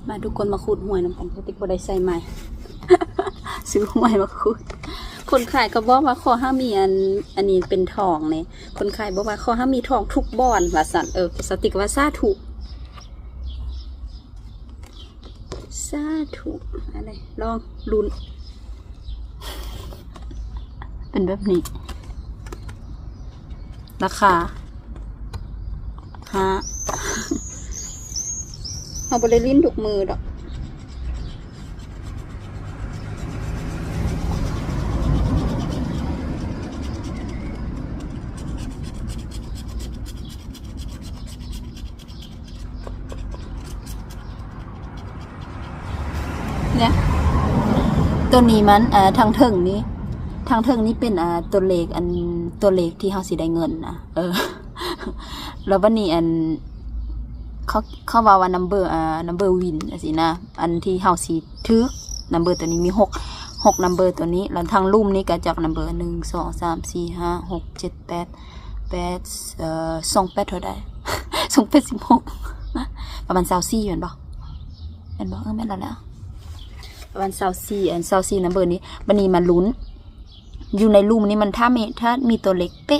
ມາທຸກຄົນມາຂູດຫວຍນຳກັນ ສະຕິກບໍ່ໄດ້ໃສ່ໄມ ຊື້ຫວຍມາຂູດ. ຄົນຂາຍກໍບອກວ່າຂໍໃຫ້ມີອັນ ອັນນີ້ເປັນທອງນີ້ ຄົນຂາຍບອກວ່າຂໍໃຫ້ມີທອງທຸກບ່ອນວ່າຊັ້ນ. ເອີ ສະຕິກວ່າສາທຸ ສາທຸ. ອັນນີ້ລອງລຸ້ນ ເປັນແບບນີ້ ລາຄາ ຫ້າ ເຮົາບໍ່ໄດ້ຫຼິ້ນທຸກມື້ດອກ. ເນຍ ຕົວນີ້ມັນ ເອີ ທາງເທິງນີ້ ທາງເທິງນີ້ເປັນ ເອີ ຕົວເລກ ອັນ ຕົວເລກທີ່ເຮົາຊິໄດ້ເງິນນະ ເອີ ແລ້ວບັດນີ້ ອັນ ເຂົາ ເຂົາເວົ້າວ່າ number ເອີ number win ຈັ່ງຊີ້ນະ ອັນທີ່ເຮົາຊິຖືກ number ຕົວນີ້ມີຫົກ ຫົກ number ຕົວນີ້ ແລ້ວທາງລຸ່ມນີ້ກໍຈັກ number ໜຶ່ງ ສອງ ສາມ ສີ່ ຫ້າ ຫົກ ເຈັດ ແປດ ແປດ ເອີ ສອງ ແປດ ເທົ່າໃດ ສອງ ແປດ ສິບຫົກ ປະມານ ຊາວສີ່ ແມ່ນບໍ່ ແມ່ນບໍ່? ເອີ ແມ່ນແລ້ວແຫຼະ ປະມານ ຊາວສີ່ ອັນ ຊາວສີ່ number ນີ້. ບັດນີ້ມາລຸ້ນ ຢູ່ໃນລຸ່ມນີ້ມັນ ຖ້າມີ ຖ້າມີຕົວເລກເປະ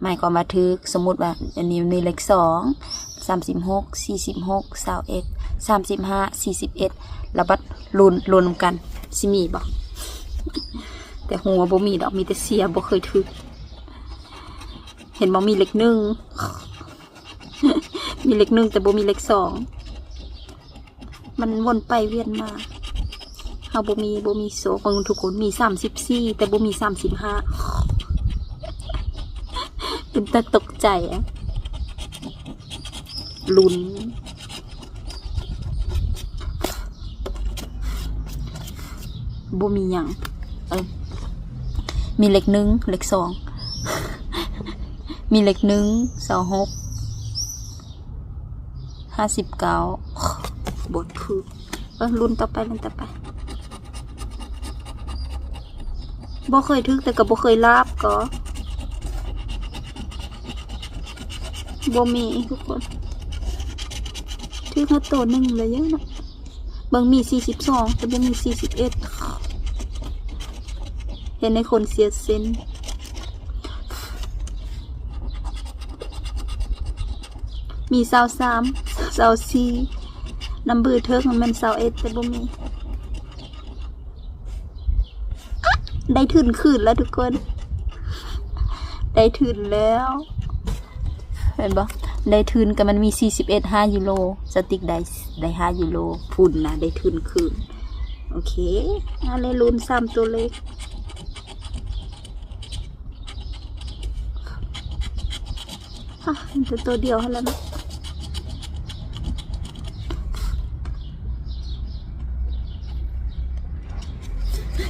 ໝາຍຄວາມວ່າຖືກ. ສົມມຸດວ່າອັນນີ້ມີເລກສອງ ສາມສິບຫົກ ສີ່ສິບຫົກ ຊາວເອັດ ສາມສິບຫ້າ ສີ່ສິບເອັດ ແລ້ວບັດລຸ້ນ ລຸ້ນນຳກັນ ຊິມີບໍ່? ແຕ່ຮູ້ວ່າບໍ່ມີດອກ ມີແຕ່ເສຍ ບໍ່ເຄີຍຖືກ. ເຫັນບໍ່ ມີເລກໜຶ່ງ ມີເລກໜຶ່ງ ແຕ່ບໍ່ມີເລກສອງ ມັນວົນໄປວຽນມາ. ເຮົາບໍ່ມີ ບໍ່ມີໂຊກ. ເບິ່ງທຸກຄົນ ມີສາມສິບສີ່ ແຕ່ບໍ່ມີສາມສິບຫ້າ ເປັນຕາຕົກໃຈອະ. ລຸ້ນ ບໍ່ມີຫຍັງ ເອີ ມີເລກໜຶ່ງ ເລກສອງ ມີເລກໜຶ່ງ ຊາວຫົກ ຫ້າສິບເກົ້າ ບໍ່ຖືກ. ເອີ ລຸ້ນຕໍ່ໄປ ລຸ້ນຕໍ່ໄປ. ບໍ່ເຄີຍຖືກ ແຕ່ກໍບໍ່ເຄີຍຫຼາບກໍ ບໍ່ມີທຸກຄົນ. ຖືກຮອດໂຕໜຶ່ງເລີຍເນາະ. ເບິ່ງ ມີສີ່ສິບສອງ ແຕ່ບໍ່ມີສີ່ສິບເອັດ ເຮັດໃຫ້ຄົນເສຍເສັ້ນ. ມີຊາວສາມ ຊາວສີ່ ນຳເບີເທິງມັນແມ່ນຊາວເອັດ ແຕ່ບໍ່ມີ. ໄດ້ທຶນຄືນແລ້ວທຸກຄົນ ໄດ້ທຶນແລ້ວ ເຫັນບໍ່? ໄດ້ທຶນ ກໍມັນມີສີ່ສິບເອັດ ຫ້າຢູໂຣ ສະຕິກໄດ້ ໄດ້ຫ້າຢູໂຣພຸ້ນນະ ໄດ້ທຶນຄືນ. ໂອເຄ ເອົາເລີຍ ລຸ້ນສາມຕົວເລກ. ຮະ ມີແຕ່ຕົວດຽວຫັ້ນແຫຼະເນາະ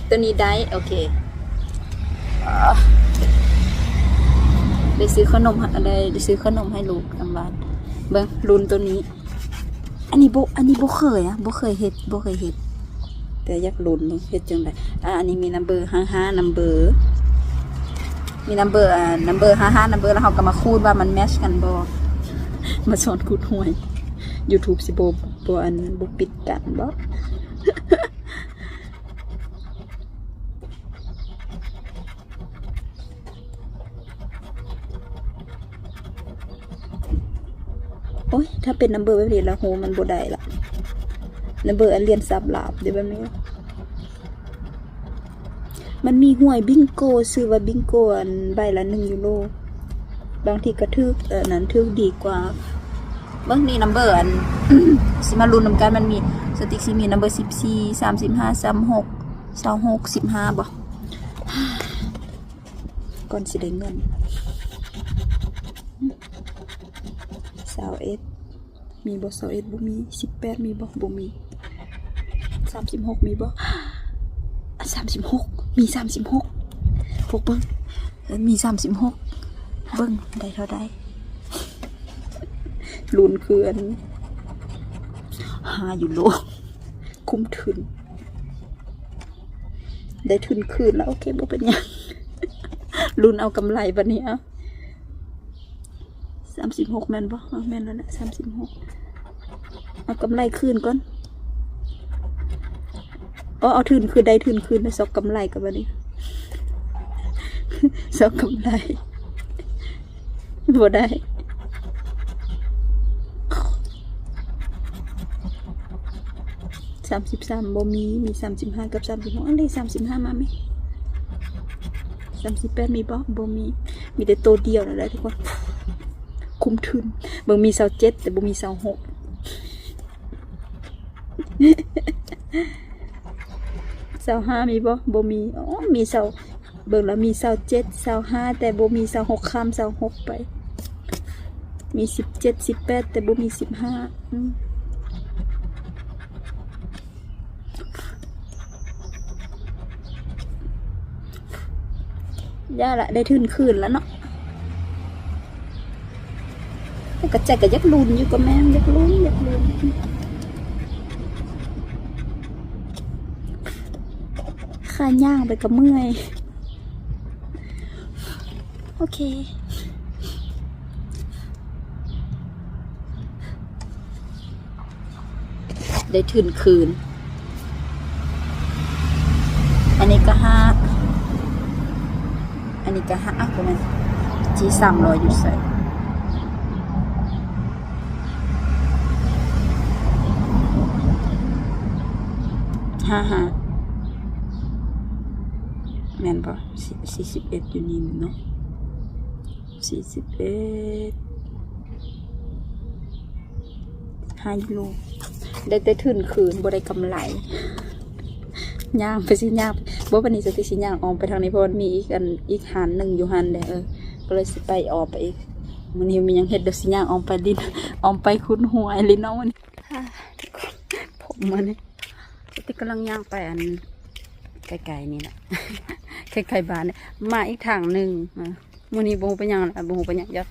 ຕົວນີ້ໄດ້. ໂອເຄ ໄດ້ຊື້ຂະໜົມ ໄດ້ ໄດ້ຊື້ຂະໜົມໃຫ້ລູກນຳບ້ານ. ເບິ່ງ ລຸ້ນຕົວນີ້ ອັນນີ້ບໍ່ ອັນນີ້ບໍ່ເຄີຍນະ ບໍ່ເຄີຍເຮັດ ບໍ່ເຄີຍເຮັດ ແຕ່ຢາກລຸ້ນເບິ່ງເຮັດຈັ່ງໃດ. ອ່າ ອັນນີ້ມີນຳເບີຫ້າຫ້າ ນຳເບີ ມີນຳເບີ ອ່າ ນຳເບີຫ້າຫ້າ ນຳເບີ ແລ້ວເຮົາກໍມາຂູດວ່າມັນແມັດກັນບໍ່. ມາສອນຂູດຫວຍ ຢູທູບຊິບໍ່ ບໍ່ ອັນ ບໍ່ປິດກັ້ນບໍ? ໂອ້ຍ ຖ້າເປັນນຳເບີແບບນີ້ລະ ໂຮມັນບໍ່ໄດ້ລະ ນຳເບີອັນລຽນສັບລາບເດ້ແບບນີ້. ມັນມີຫວຍບິງໂກ ຊື່ວ່າບິງໂກ ອັນໃບລະໜຶ່ງຢູໂຣ ບາງທີກໍຖືກ ອັນນັ້ນຖືກດີກວ່າ. ເບິ່ງນີ້ນຳເບີ ອັນ ຊິມາລຸ້ນນຳກັນ ມັນມີ ສະຕິກຊິມີນຳເບີສິບສີ່ ສາມສິບຫ້າ ສາມສິບຫົກ ຊາວຫົກ ສິບຫ້າ ບໍ່? ກ່ອນຊິໄດ້ເງິນ. ຊາວເອັດ ມີບໍ່? ຊາວເອັດ ບໍ່ມີ. ສິບແປດ ມີບໍ່? ບໍ່ມີ. ສາມສິບຫົກ ມີບໍ່? ສາມສິບຫົກ ມີ ສາມສິບຫົກ ພວກເບິ່ງ ເອີ ມີ ສາມສິບຫົກ ເບິ່ງໄດ້ເທົ່າໃດ? ລຸ້ນຄືອັນ ຫ້າຢູໂຣ ຄຸ້ມທຶນ ໄດ້ທຶນຄືນແລ້ວ. ໂອເຄ ບໍ່ເປັນຫຍັງ ລຸ້ນເອົາກຳໄລບັດນີ້. ເອົາ ສາມສິບຫົກ ແມ່ນບໍ່? ເອີ ແມ່ນແລ້ວແຫຼະ ສາມສິບຫົກ. ເອົາກຳໄລຄືນກ່ອນ ເອົາ ເອົາທຶນຄືນ ໄດ້ທຶນຄືນ ຊອກກຳໄລກັບອັນນີ້ ຊອກກຳໄລ ບໍ່ໄດ້ ສາມສິບສາມບໍ່ມີ ມີສາມສິບຫ້າກັບສາມສິບຫົກ ອັນນີ້ສາມສິບຫ້າມາໄໝ? ສາມສິບແປດມີບໍ່? ບໍ່ມີ ມີແຕ່ໂຕດຽວນັ້ນແຫຼະທຸກຄົນ ຄຸ້ມທຶນ ເບິ່ງມີຊາວເຈັດ ແຕ່ບໍ່ມີຊາວຫົກ ຊາວຫ້າມີບໍ່? ບໍ່ມີ ອໍ ມີຊາວ ເບິ່ງແລ້ວມີຊາວເຈັດ ຊາວຫ້າ ແຕ່ບໍ່ມີຊາວຫົກ ຂ້າມຊາວຫົກໄປ ມີສິບເຈັດ ສິບແປດ ແຕ່ບໍ່ມີສິບຫ້າ ອືມ ຢ່າລະ ໄດ້ທຶນຄືນລະເນາະ ແຕ່ກະໃຈກະຢາກລຸ້ນຢູ່ ກະແມ່ນຢາກລຸ້ນ ຢາກລຸ້ນ ຂ້າຍ່າງໄປກະເມື່ອຍ ໂອເຄ ໄດ້ທຶນຄືນ ອັນນີ້ກະຫ້າ ອັນນີ້ກະຫ້າ ອ້າວ ບໍ່ແມ່ນ ຈີສາມຮ້ອຍຢູ່ໃສ? ຫ້າ ຫ້າ ແມ່ນບໍ່? ສີ່ ສີ່ສິບເອັດຢູ່ນີ້ເນາະ ສີ່ສິບເອັດ ຫ້າຢູໂຣ ໄດ້ແຕ່ທຶນຄືນ ບໍ່ໄດ້ກຳໄລ ຍ່າງໄປ ຊິຍ່າງ ບໍ່ ບາດນີ້ສະຕິກຊິຍ່າງອ້ອມໄປທາງນີ້ ເພາະມັນມີອີກອັນ ອີກຮ້ານໜຶ່ງຢູ່ຫັ້ນເດ້ ເອີ ກະເລີຍຊິໄປອ້ອມໄປອີກ ມື້ນີ້ມີຫຍັງເຮັດ ດຽວຊິຍ່າງອ້ອມໄປຫຼິ້ນ ອ້ອມໄປຂຸດຫວຍຫຼິ້ນເນາະມື້ນີ້ ພົມມື້ນີ້ ສະຕິກກຳລັງຍ່າງໄປອັນ ໃກ້ໆນີ້ແຫຼະ ໃກ້ໆບ້ານ ມາອີກທາງໜຶ່ງ ມື້ນີ້ບໍ່ຮູ້ໄປຫຍັງລະ ບໍ່ຮູ້ໄປຫຍັງ ຢາກ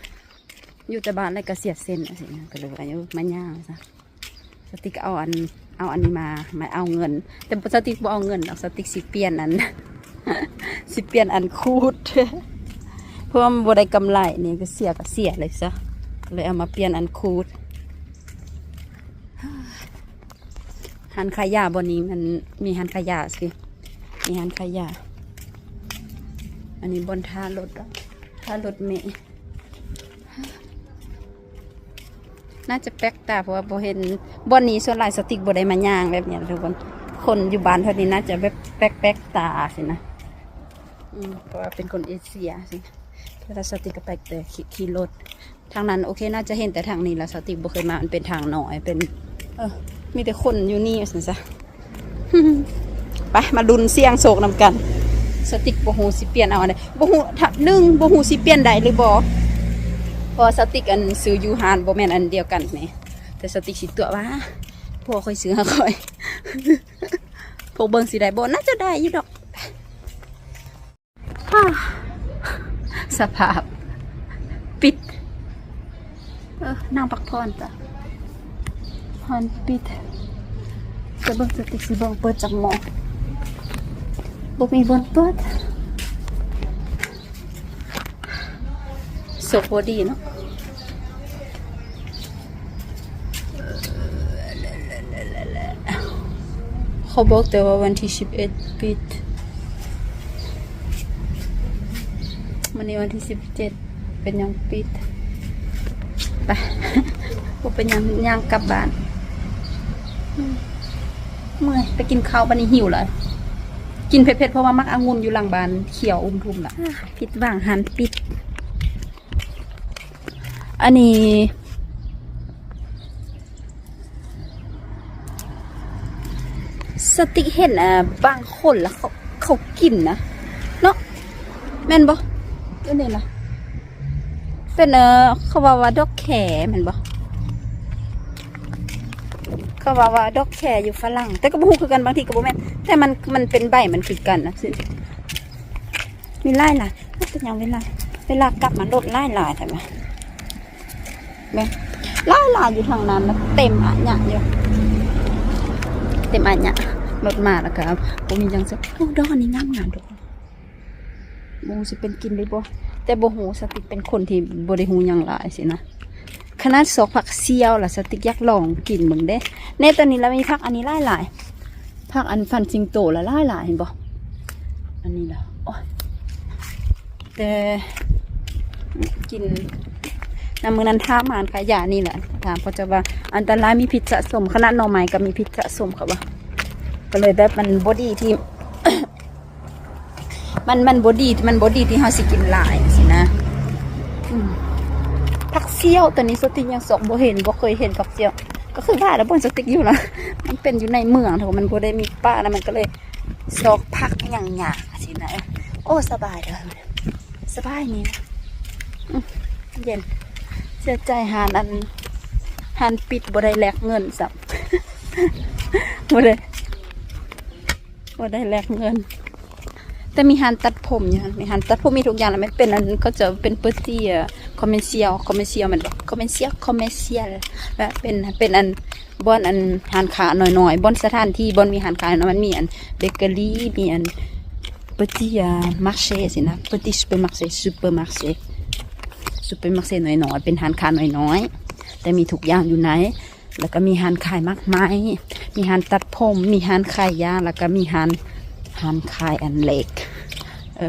ຢູ່ແຕ່ບ້ານ ແລ້ວກະເສຍເສັ້ນ ຈັ່ງຊີ້ນະ ກະເລີຍວ່າ ເອີ ມາຍ່າງຊະ ສະຕິກເອົາອັນ ເອົາອັນນີ້ມາ ມາເອົາເງິນ ແຕ່ສະຕິກບໍ່ເອົາເງິນດອກ ສະຕິກຊິປ່ຽນອັນ ຊິປ່ຽນອັນຂູດ ເພາະວ່າມັນບໍ່ໄດ້ກຳໄລ ນີ້ກະເສຍກະເສຍເລີຍຊະ ກະເລີຍເອົາມາປ່ຽນອັນຂູດ. ຮ້ານຂາຍຢາບ່ອນນີ້ມັນມີຮ້ານຂາຍຢາຊິ ມີຮ້ານຂາຍຢາ ອັນນີ້ບ່ອນທ່າລົດ ທ່າລົດເມ ໜ້າຈະແປກຕາ ເພາະວ່າບໍ່ເຫັນ ບ່ອນນີ້ສ່ວນຫຼາຍສະຕິກບໍ່ໄດ້ມາຍ່າງແບບນີ້ທຸກຄົນ ຄົນຢູ່ບ້ານແຖວນີ້ໜ້າຈະແບບແປກໆຕາຊີ້ນະ ອືມ ເພາະວ່າເປັນຄົນເອເຊຍຊີ້ ເວລາສະຕິກກະໄປແຕ່ຂີ່ ຂີ່ລົດ ທາງນັ້ນໂອເຄ ໜ້າຈະເຫັນ ແຕ່ທາງນີ້ລະສະຕິກບໍ່ເຄີຍມາ ມັນເປັນທາງນ້ອຍ ເປັນ ເອີ ມີແຕ່ຄົນຢູ່ນີ້ວ່າຊັ້ນຊະ ໄປ ມາລຸ້ນສ່ຽງໂຊກນຳກັນ ສະຕິກບໍ່ຮູ້ຊິປ່ຽນເອົາອັນໃດ ບໍ່ຮູ້ ຖ້າ ໜຶ່ງ ບໍ່ຮູ້ຊິປ່ຽນໄດ້ຫຼືບໍ່ ເພາະວ່າສະຕິກອັນຊື້ຢູ່ຮ້ານບໍ່ແມ່ນອັນດຽວກັນແໝ ແຕ່ສະຕິກຊິຕົວະວ່າ ພວກຂ້ອຍຊື້ໃຫ້ຂ້ອຍ ພວກເບິ່ງຊິໄດ້ບໍ່ ໜ້າຈະໄດ້ຢູ່ດອກ. ສະພາບປິດ ເອີ ນັ່ງພັກຜ່ອນຕະ ຮ້ານປິດ ຈະເບິ່ງສະຕິກຊິເບິ່ງເປີດຈັກໂມງ ບໍ່ມີບ່ອນເປີດ ໂຊກບໍ່ດີເນາະ. ເຂົາບອກແຕ່ວ່າວັນທີສິບເອັດປິດ ມື້ນີ້ວັນທີສິບເຈັດ ເປັນຫຍັງປິດ ໄປ ບໍ່ເປັນຫຍັງ ຍ່າງກັບບ້ານ ເມື່ອຍ ໄປກິນເຂົ້າ ບາດນີ້ຫິວຫຼາຍ ກິນເຜັດໆ ເພາະວ່າໝາກອະງຸ່ນຢູ່ຫຼັງບ້ານຂຽວອຸ່ມທຸ່ມລະ ຜິດຫວັງ ຮ້ານປິດ. ອັນນີ້ສະຕິກເຫັນ ອ່າ ບາງຄົນລະເຂົາ ເຂົາກິນນະເນາະ ແມ່ນບໍ່? ອັນນີ້ລະ ເປັນ ເອີ ເຂົາເວົ້າວ່າດອກແຄແມ່ນບໍ່? ເຂົາເວົ້າວ່າດອກແຄຢູ່ຝຣັ່ງ ແຕ່ກະບໍ່ຮູ້ຄືກັນ ບາງທີກະບໍ່ແມ່ນ ແຕ່ມັນ ມັນເປັນໃບມັນຄືກັນນະ. ມີຫຼາຍລະ ເປັນຫຍັງເວລາ ເວລາກັບມາລົດຫຼາຍໆແທ້ວະ ເບິ່ງ ຫຼາຍໆຢູ່ທາງນັ້ນນະ ເຕັມອະຫຍະຢູ່ ເຕັມອະຫຍະ ລົດມາລະກະບໍ່ມີຫຍັງຊະ. ໂອ້ ດອກອັນນີ້ງາມໆທຸກຄົນ ບໍ່ຮູ້ຊິເປັນກິນຫຼືບໍ່ ແຕ່ບໍ່ຮູ້ ສະຕິກເປັນຄົນທີ່ບໍ່ໄດ້ຮູ້ຫຍັງຫຼາຍຊີ້ນະ. ຂະໜາດຊອກຜັກສ່ຽວລະ ສະຕິກຢາກລອງກິນເບິ່ງເດ້. ແນ່ ຕອນນີ້ລະມີຜັກອັນນີ້ຫຼາຍໆ ຜັກອັນຟັນສິງໂຕລະຫຼາຍໆ ເຫັນບໍ່? ອັນນີ້ລະ ໂອ້ຍ ແຕ່ກິນ ນຳມື້ນັ້ນຖາມຮ້ານຂາຍຢານີ້ແຫຼະ ຖາມເຂົາເຈົ້າວ່າ ອັນຕະລາຍ ມີພິດສະສົມ ຂະໜາດໜໍ່ໄມ້ກໍມີພິດສະສົມ ເຂົາວ່າ ກໍເລີຍແບບມັນບໍ່ດີທີ່ ມັນ ມັນບໍ່ດີ ມັນບໍ່ດີທີ່ເຮົາຊິກິນຫຼາຍຊີ້ນະ. ອືມ ຜັກສ່ຽວ ຕອນນີ້ສະຕິກຍັງຊອກບໍ່ເຫັນ ບໍ່ເຄີຍເຫັນຜັກສ່ຽວ ກໍຄືວ່າລະ ບ່ອນສະຕິກຢູ່ລະ ມັນເປັນຢູ່ໃນເມືອງ ແຕ່ວ່າມັນບໍ່ໄດ້ມີປ່ານະ ມັນກໍເລີຍຊອກຜັກຫຍັງຍາກຊີ້ນະ. ໂອ້ ສະບາຍເດີ້ ສະບາຍນີ້ນະ ອືມ ເຢັນ ເສຍໃຈຮ້ານອັນ ຮ້ານປິດ ບໍ່ໄດ້ແລກເງິນຊ້ຳ ບໍ່ໄດ້ ບໍ່ໄດ້ແລກເງິນ ແຕ່ມີຮ້ານຕັດຜົມຢູ່ຫັ້ນ ມີຮ້ານຕັດຜົມ ມີທຸກຢ່າງລະ ມັນເປັນອັນ ເຂົາເຈົ້າເປັນ petit commercial commercial ແມ່ນບໍ່? Commercial commercial ແບບເປັນ ເປັນອັນ ບ່ອນອັນຮ້ານຄ້ານ້ອຍໆ ບ່ອນສະຖານທີ່ ບ່ອນມີຮ້ານຄ້ານ້ອຍ ມັນມີອັນເບເກີຣີ ມີອັນ petit marché ຊີ້ນະ petit supermarché supermarché supermarché ນ້ອຍໆ ເປັນຮ້ານຄ້ານ້ອຍໆ ແຕ່ມີທຸກຢ່າງຢູ່ໃນ ແລ້ວກໍມີຮ້ານຂາຍໝາກໄມ້ ມີຮ້ານຕັດຜົມ ມີຮ້ານຂາຍຢາ ແລ້ວກໍມີຮ້ານ ຮ້ານຂາຍອັນເຫຼັກ ເອີ